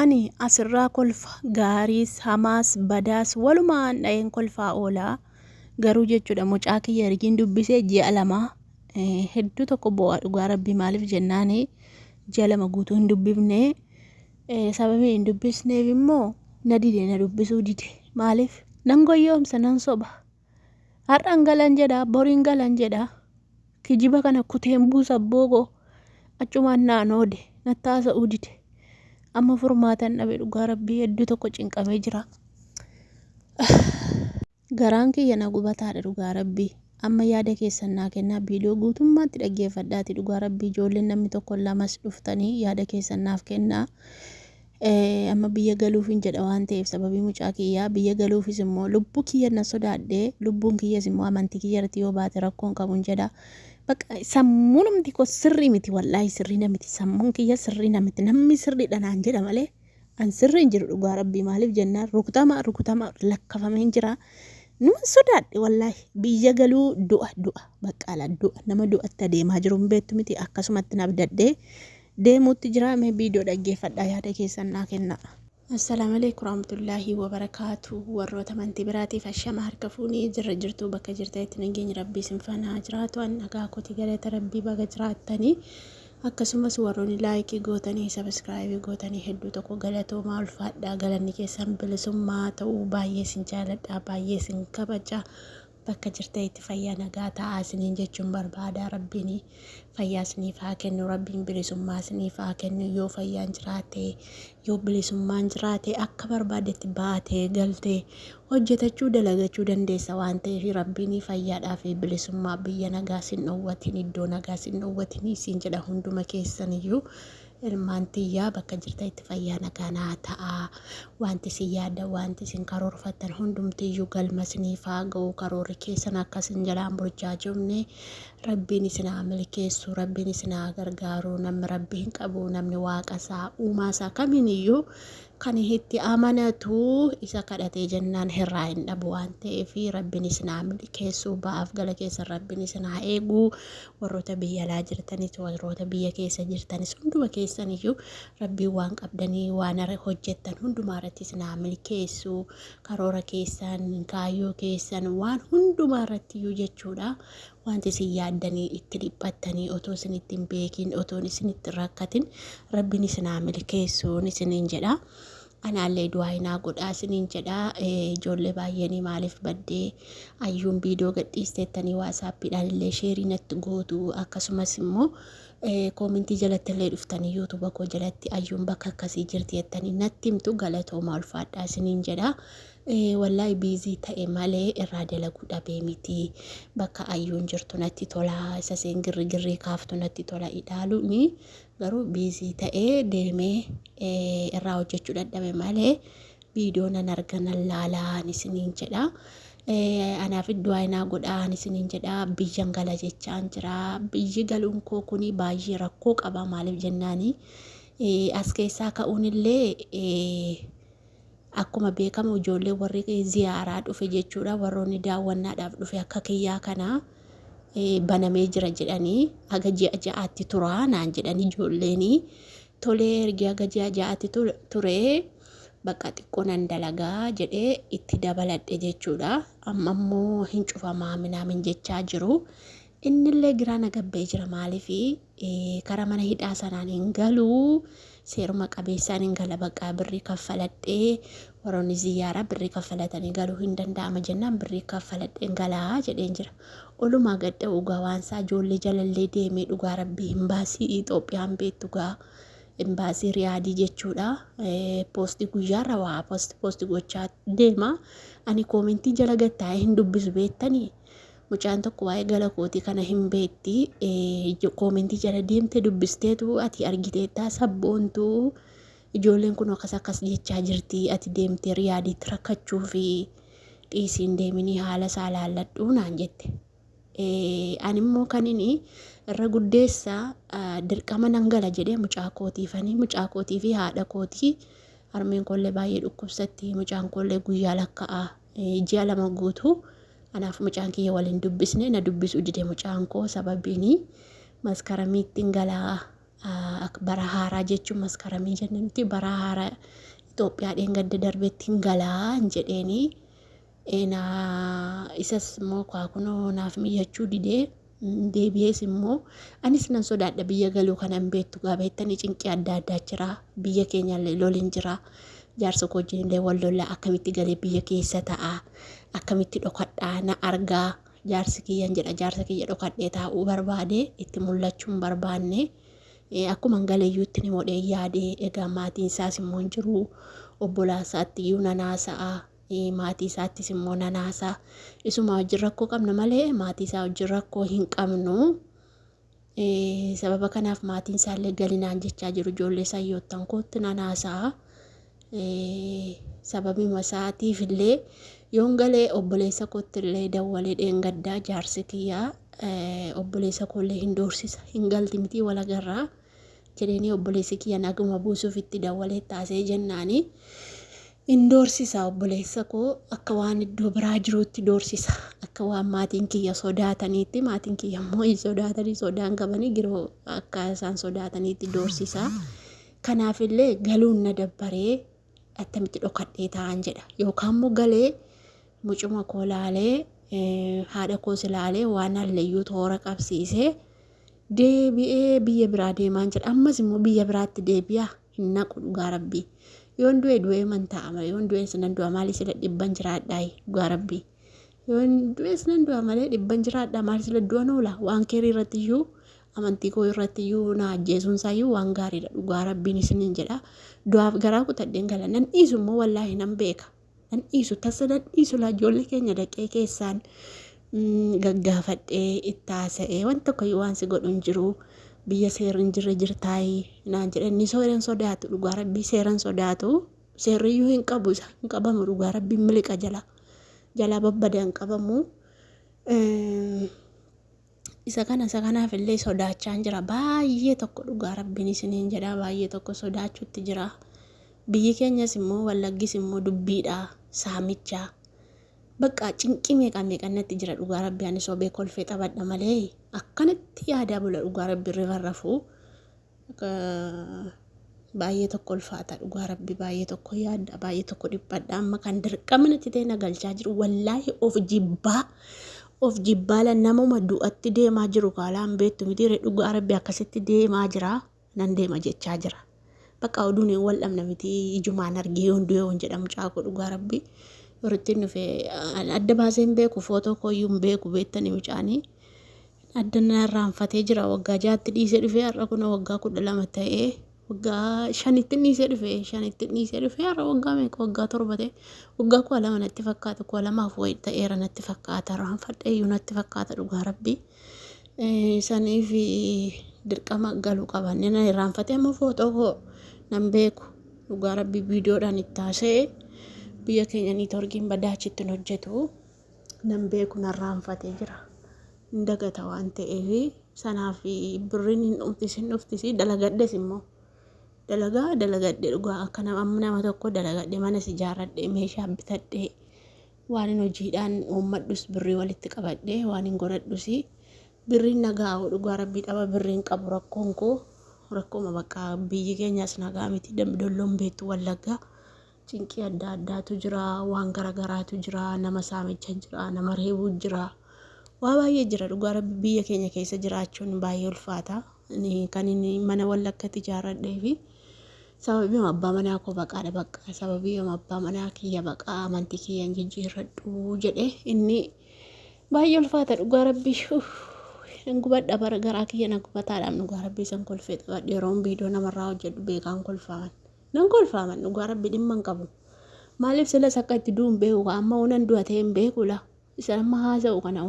Ani asirraa kolfa gaariis hamaas badaas walumaan dha'een kolfaa oola. Garuu jechuudha mucaa kiyya ergiin dubbisee ji'a 2 hedduu tokko boo'a dhugaa rabbii maaliif jennaan ji'a 2 guutuu hin dubbifne. Sababii hin dubbisneef immoo na dide na dubbisuu dide maaliif nan goyyoomsa nan soba. Har'an galan jedha boriin galan jedha kijiba kana kuteen buusa abboo koo achumaan naan oode natti haasa'uu dide amma furmaatan dhabe dhugaa rabbii hedduu tokko cinqamee jira. Garaan kiyya na gubataadha dhugaa rabbii amma yaada keessan naa kennaa viidiyoo guutummaatti dhaggeeffadhaati dhugaa rabbii ijoolleen namni tokko lamas dhuftanii yaada keessan naaf kennaa. Amma biyya galuufin jedha waan ta'eef sababii mucaa kiyyaa biyya galuufis immoo lubbuu kiyya na sodaadhe lubbuun kiyyas immoo amantii kiyya irratti yoo baate rakkoon qabun jedha. Bakka sammuunumti koo sirrii miti wallaahi sirrii na miti sammuun kiyya sirrii na miti namni sirriidha naan jedha malee an sirrii hin jiru dhugaa rabbii maaliif jennaan rukutama rukutama lakkafameen jira. Numan sodaadhe wallaahi biyya galuu du'a du'a baqqaala du'a nama du'atti adeemaa jiru hin beektu miti akkasumatti na abdadhee deemuutti jiraa mee viidiyoo dhaggeeffadhaa yaada keessan naa kennaa. Assalamu alaikum warahmatullahi wabarakatuh warroota amantii biraatiif ashama harka fuunee jirra jirtuu bakka jirtanitti nageenyi rabbii isin faana haa jiraatu an nagaa kooti galata rabbii baga jiraattanii akkasumas warroonni laayikii gootanii sabiskiraayibii gootanii hedduu tokko galatoomaa ulfaadhaa galanni keessan bilisummaa ta'uu baay'ee isin jaaladha baay'ee isin kabaja Bakka jirtanitti fayyaa nagaa ta'aa isiniin jechuun barbaada. Rabbiin fayyaa isiniif haa kennu. Rabbiin bilisummaa isiniif haa kennu. Yoo fayyaan jiraate, yoo bilisummaan jiraate akka barbaaddetti baatee galtee hojjetachuu dalagachuu dandeessa waan ta'eef Rabbiin fayyaadhaa fi bilisummaa biyya nagaa sin dhowwatin iddoo nagaa sin dhowwatin siin jedha hunduma keessaniyyuu. Ilmaan tiyya bakka jirtanitti fayyaa nagaa naa ta'aa. Wanti isin yaaddan, wanti isin karoorfattan hundumtiyyuu galma isiniif haa ga'u. Karoorri keessan akka isin jalaan burjaajofne Rabbiin isin haa milkeessu, Rabbiin isin haa gargaaru. Namni Rabbi hin qabu, namni waaqa isaa, uumaa isaa kamiiniyyuu kan itti amanatu isa kadhatee jennaan hirraa hin dhabu waan ta'eef Rabbiin isin haa milkeessu. Ba'aaf gala keessan Rabbiin isin haa eegu. Warroota biyya alaa jirtanis warroota biyya keessa jirtanis hunduma keessaniyyuu Rabbiin waan qabdanii waan hojjettan hundumaa irratti isin haa milkeessu. Karoora keessan, kaayyoo keessan waan hundumaa irratti iyyuu jechuudha. Wanti isin yaaddanii itti dhiphattanii otoo isin itti hin beekin otoo isin itti hin rakkatin Rabbiin isin haa milkeessu isiniin jedha. Anaallee du'aayi naa godhaa isiniin jedha. Ijoollee baay'een maaliif baddee ayyuun viidiyoo gadhiisteettanii waasaappiidhaan illee sheerii natti gootu akkasumas immoo koomentii jalatti illee dhuftanii yuutuuba koo jalatti ayyuun bakka akkasii jirti jettanii natti himtu galatoomaa ulfaadhaa isiniin jedha. Wallaahi biizii ta'e malee irraa dalaguu dhabee miti. Bakka ayyuun jirtu natti tola isa isheen girri girrii kaaftu natti tola ilaaluuni. Garuu biizii ta'ee deemee irraa hojjechuu dadhabe malee viidiyoo nan arga nan laalaa isiniin jedha. Anaaf du'aa naa godhaa isiniin jedha. Biyyan gala jechaan jira. Biyyi galuun koo kuni baay'ee rakkoo qaba maaliif jennaani as keessaa ka'uun illee akkuma beekamu ijoollee warri ziyaaraa dhufe jechuudha. Warroonni daawwannaadhaaf dhufe akka kiyyaa kanaa. Banamee jira jedhanii haga ji'a ja'aatti tura naan jedhan ijoolleenii. Tolee ergi haga ji'a ja'aatti ture bakka xiqqoo nan dalagaa jedhee itti dabaladhe jechuudha. Amma immoo hin cufamaa minaamin jechaa jiru. Innillee giraa na gabbee jira maaliif karaa mana hidhaa sanaan hin galu seeruma qabeessaan hin gala bakka birrii kaffaladhee warroonni ziyyaaraa birrii kaffalatanii galuu hin danda'ama jennaan birrii kaffaladheen galaa jedheen jira. Olumaa gad dha'u gaa waan isaa ijoollee jalallee deemee dhugaa rabbii imbaasii Itoophiyaan beektu gaa imbaasii Riyaadii jechuudha. Poostii guyyaarra waa poosti poosti gochaa deema. Ani koomentii jala gad taa'ee hin dubbisu beektanii. Mucaan tokko waa'ee gala kootii kana hin beekti. Koomentii jala deemte dubbisteetu ati argiteettaa sabboontuu. Ijoolleen kun akkas akkas jechaa jirti ati deemtee Riyaadiitti rakkachuu fi dhiisii hin deeminii haala isaa laalladhu naan jette. Ani immoo kan inni irra guddeessa dirqama nan gala jedhee mucaa kootiifanii mucaa kootii fi haadha kootii harmeen koollee baay'ee dhukkubsatti mucaan koollee guyyaa lakka'a ji'a 2 guutuu anaaf mucaan kiyya waliin dubbisne na dubbisuu dide mucaan koo sababiin maskaramiitti hin galaa. Bara haaraa jechuun maskaramii jenne miti bara haaraa Itoophiyaa dheengadda darbetti hin galaa hin jedheeni. Isas immoo kunoo naaf mijachuu didee deebi'ees immoo anis nan sodaadha biyya galuu kana hin beektu gaa beektanii cinqii adda addaa jira biyya keenyallee lolin jira jaarsa koo wajjin illee wal lollaa akkamitti galee biyya keessa ta'a akkamitti dhokadhaa na argaa jaarsi kiyyan jedha jaarsa kiyya dhokadhee taa'uu barbaade itti mul'achuu hin barbaanne akkuma hin galeeyyuu itti ni modhee yaade egaa maatiin isaas immoo hin jiru obbolaa isaatti iyyuu nan haasa'a maatii isaattis immoo nan haasa'a isuma wajjin rakkoo qabna malee maatii isaa wajjin rakkoo hin qabnu. Sababa kanaaf maatiin isaallee galinaan jechaa jiru ijoollee isaa hiyyoottan kootti nan haasa'a. Sababuma isaatiif illee yoon galee obboleessa kootti illee dawwalee dheengaddaa jaarsi kiyyaa obboleessa koollee hin doorsisa hin galti mitii wal agarraa jedheenii obboleessi kiyya naguma buusuuf itti dawwalee taasee jennaanii hin doorsisa obboleessa koo akka waan iddoo biraa jiruutti doorsisa akka waan maatiin kiyya sodaataniitti maatiin kiyya immoo hin sodaatanii sodaan qabanii giroo akka isaan sodaataniitti doorsisa. Kanaaf illee galuun na dabbaree attamitti dhokadhee taa'an jedha yookaan immoo galee mucuma koo laalee haadha koos ilaalee waan alleeyyuu toora qabsiisee deebi'ee biyya biraa deemaan jedha. Ammas immoo biyya biraatti deebi'aa hin naqu dhugaa rabbii. Yoon du'e du'ee man ta'a malee yoon du'es nan du'a maali sila dhibban jiraadhaayi dhugaa rabbii. Yoon du'es nan du'a malee dhibban jiraadhaa maali sila du'an oola waan keerii irratti iyyuu amantii koo irratti iyyuu na ajjeesuun isaa iyyuu waan gaariidha dhugaa rabbiin isiniin jedha. Du'aaf garaa kutadheen gala nan dhiisu immoo wallaahi nan beeka. Nan dhiisu tasa nan dhiisu laa ijoollee keenya dhaqee keessaan gaggaafadhee itti haasa'ee waan tokko iyyuu waan si godhu hin jiru biyya seerri hin jirre jirtaayi naan jedhe inni seeran sodaatu dhugaa rabbii seeran sodaatu seerri iyyuu hin qabu isa hin qabamu dhugaa rabbii miliqa jala jalaa babbada hin qabamu. Isa kana isa kanaaf illee sodaachaan jira baay'ee tokko dhugaa rabbiin isiniin jedha baay'ee tokko sodaachuutti jira. Biyyi keenyas immoo wallaggis immoo dubbiidha saamicha bakka cinqii meeqa meeqa natti jira dhugaa rabbi ani sobee kolfee taphadha malee akkanatti yaadaa bula dhugaa rabbi irriba rafuu baay'ee tokko ulfaata dhugaa rabbi baay'ee tokko yaadda baay'ee tokko dhiphadha amma kan dirqama natti ta'e na galchaa jiru wallaahi of jibbaa of jibbaala namuma du'atti deemaa jiru kaalaan beektu miti dhugaa rabbi akkasitti deemaa jira nan deema jechaa jira. Bakka oduun hin wal dhabna miti ijumaan argee yoon du'e yoon jedhamu caakoo dhugaa rabbi yeroo dhufe adda baasee hin beeku footoo kooyyuu hin beeku beektanii mucaanii. Adda na irraanfatee jira waggaa ja'atti dhiisee dhufee har'a kun waggaa 12 ta'ee waggaa shanitti dhiisee dhufe shanitti dhiisee dhufe har'a waggaa meeqa waggaa 7 ta'e waggaa 12 natti fakkaata 12f wayi ta'eera natti fakkaata irraanfadhe iyyuu natti fakkaata dhugaa rabbii. Saniif dirqama galuu qaba inni na irraanfatee amma footoo koo nan beeku dhugaa rabbii viidiyoodhaan itti haasa'e biyya keenya niitoorkiin badaa achitti hin hojjetu. Nan beeku narraanfatee jira. Hin dagata waan ta'eef sanaaf birriin hin dhumtis hin dhuftis dalagadhes immoo dalagaa dalagadhe dhugaa akka nama amma nama tokko dalagadhe manas ijaarradhe meeshaa bitadhe waan hin hojiidhaan uummadhus birrii walitti qabadhe waan hin godhadhus birriin nagaa dhugaa rabbii dhaba birriin qabu rakkoon koo rakkooma bakka biyyi keenyas nagaa miti dambi dolloon beektu wallaggaa. Cinqii adda addaatu jira, waan gara garaatu jira, nama saamicha jira, nama reebuu jira. Waa baay'ee jira dhugaa rabbi biyya keenya keessa jiraachuun baay'ee ulfaata. Kan inni mana wallakkatti ijaarradhee fi sababii abbaa manaa koo baqaadha bakka sababii abbaa manaa kiyya baqaa amantii kiyya hin jijjiirradhu jedhe inni baay'ee ulfaata dhugaa rabbi. Hin gubadha bara garaa kiyya na gubataadhaan dhugaa rabbi isan kolfee taphadhe yeroon viidiyoo namarraa hojjedhu beekaan kolfaaman. Nan kolfaaman dhugaa rabbi dhimma hin qabu. Maaliif silas akka itti du'u hin beeku amma nan du'a ta'e hin beeku laa. Isa amma haasa'u kana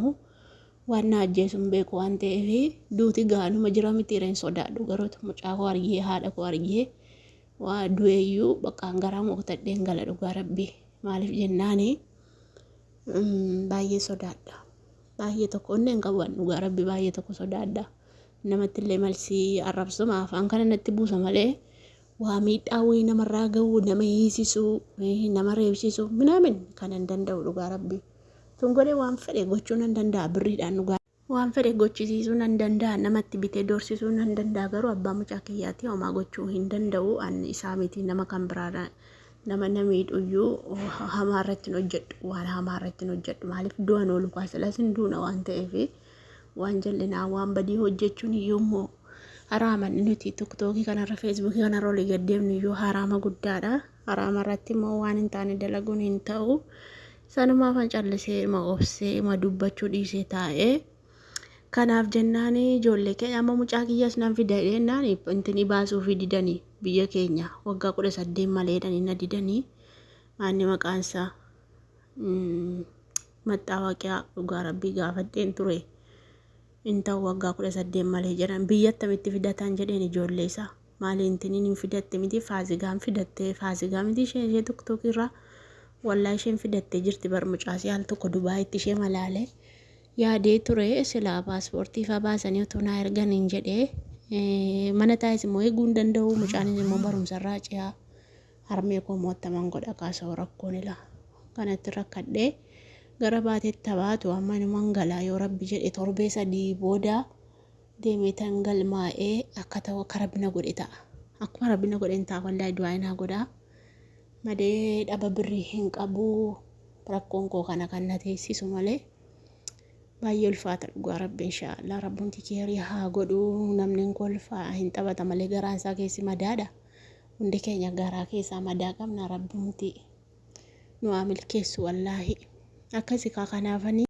waan na ajjeesu hin beeku waan ta'eef duuti gaanuma jira miti irreen sodaadhu garuu mucaa koo argee haadha koo argee waa du'eeyyuu bakkaan garaa moqtadheen gala dhugaa rabbi maaliif jennaani baay'ee sodaadha. Baay'ee tokko onnee hin qabu dhugaa rabbi baay'ee tokko sodaadha. Namatti illee malsii arrabsuma afaan kana natti buusa malee waa miidhaa wayii namarraa ga'uu nama hiisisuu nama reebsisuu minaamin kan hin danda'u dhugaa rabbi. Tun godhee waan fedhe gochuu nan danda'a birriidhaan dhugaa. Waan fedhe gochisiisuu nan danda'a, namatti bitee doorsisuu nan danda'a, garuu abbaa mucaa kiyyaatti homaa gochuu hin danda'u. An isaa miti, nama kan biraadha. Nama na miidhuyyuu hamaa irratti hin hojjedhu, waan hamaa irratti hin hojjedhu. Maaliif du'an oolu kaasilas hin duuna waan ta'eef, waan jal'inaa waan badii hojjechuun iyyuu immoo haraama. Nuti tiktookii kanarra, feesbuukii kanarra olii gad deemnu iyyuu haraama guddaadha. Haraama irratti immoo waan hin taane dalaguun hin ta'u. Sanumaafan callisee ima obsee ima dubbachuu dhiisee taa'ee. Kanaaf jennaan ijoollee keenya amma mucaa kiyyas nan fida jennaan intini baasuufii didanii, biyya keenya waggaa 18 malee jedhanii na didanii. Maanni maqaan isaa maxxaawaqiyaa dhugaa rabbii gaafadheen ture. Hin ta'u waggaa 18 malee jedhan. Biyya attamitti fidatan jedheen ijoollee isaa. Maali intiniin hin fidatte miti, faasigaan fidatte, faasigaa miti, ishee tiktook irraa wallaa isheen fidattee jirti bar. Mucaasii al tokko Dubaayitti ishee malaale yaadee ture, silaa paaspoortii faa baasanii otoo naa ergan hin jedhee. Mana taa'es immoo eeguu hin danda'u, mucaanis immoo barumsarraa ce'aa, harmee koo moottaman godha kaasa'u rakkoon ilaa kanatti rakkadhee gara baatetti tabaatu. Amma inuman galaa yoo rabbi jedhe, torbee 3 booda deemee tan galmaa'ee akka ta'u, akka rabbi na godhe ta'a. Akkuma rabbi na godhe hin ta'a. Wallaahi du'aa naa godhaa malee dhaba birrii hin qabu. Rakkoon koo kana kan na teessisu malee baay'ee ulfaata dhugaa rabbi. Inshaallah rabbumti keerii haa godhu. Namni hin kolfaa hin taphata malee garaan isaa keessi madaadha. Hundi keenya garaa keessaa madaa qabna. Rabbumti nu haa milkeessu wallaahi. Akkasi kaa kanaafanii.